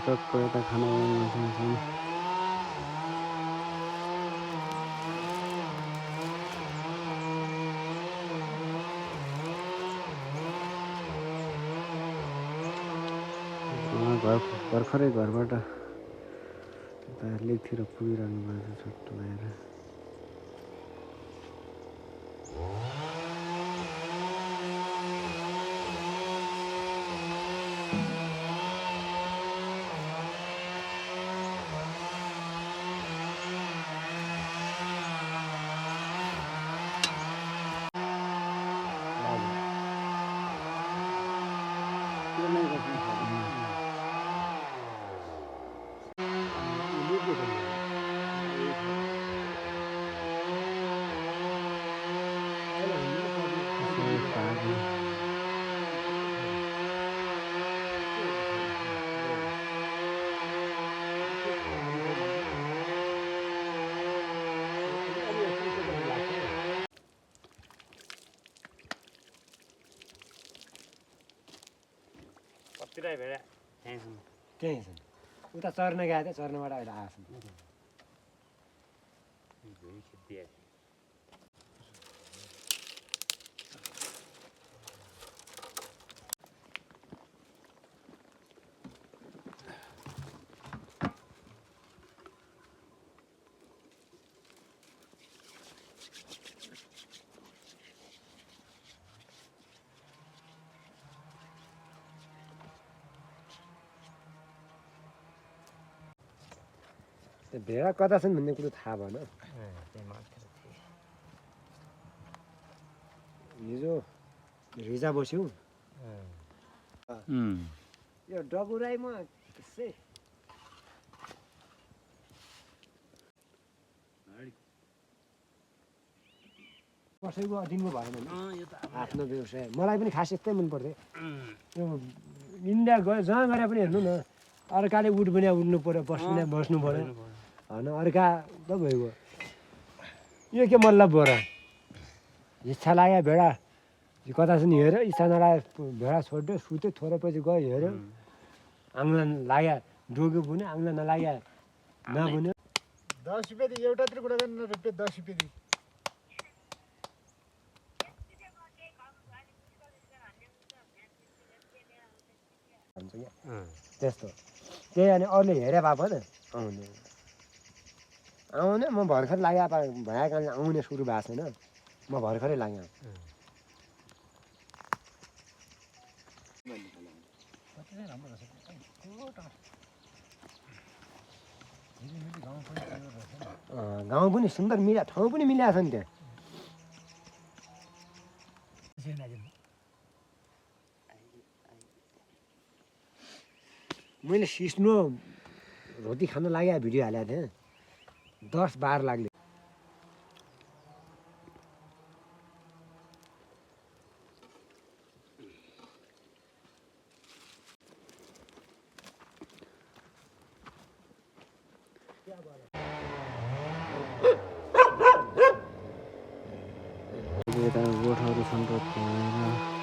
टक्क यता खाना बनाउनु भर्खरै घरबाट यता लेकतिर पुगिरहनु भएको छ छुट्टो भएर त्यही छ उता चर्न गएको थियो चर्नबाट अहिले आएको भेडा कता छन् भन्ने कुरो थाहा भएन हिजो रिजा बस्यौ यो डगुराईमा त्यसै कसैको अधीनको भएन आफ्नो व्यवसाय मलाई पनि खास यस्तै मन पर्थ्यो यो इन्डिया गयो जहाँ गरे पनि हेर्नु न अर्काले उठ पनि उठ्नु पऱ्यो बस्नु पऱ्यो होइन अर्का त भइगयो यो के मतलब बोरा इच्छा लाग्यो भेडा कता छ नि हेऱ्यो इच्छा नलाग्यो भेडा छोड्यो सुत्यो थोरै पछि गयो हेऱ्यो आङ्ला लाग्यो डोक्यो बुन्यो आङ्ला नलाग्यो नबुन्यो 10 रुपैयाँ एउटा त्रिकुटा गर्न रुपियाँ 10 रुपैयाँ त्यस्तो त्यही अनि अरूले हेरे भए पो त आउने म भर्खर लाग्यो भएको कारण आउने सुरु भएको छैन म भर्खरै लाग्यो गाउँ पनि सुन्दर मिला ठाउँ पनि मिलाएको छ नि त्यहाँ मैले सिस्नो रोटी खान लाग्यो भिडियो हालेको थिएँ 10-12 लाग्यो गोठाहरू छन्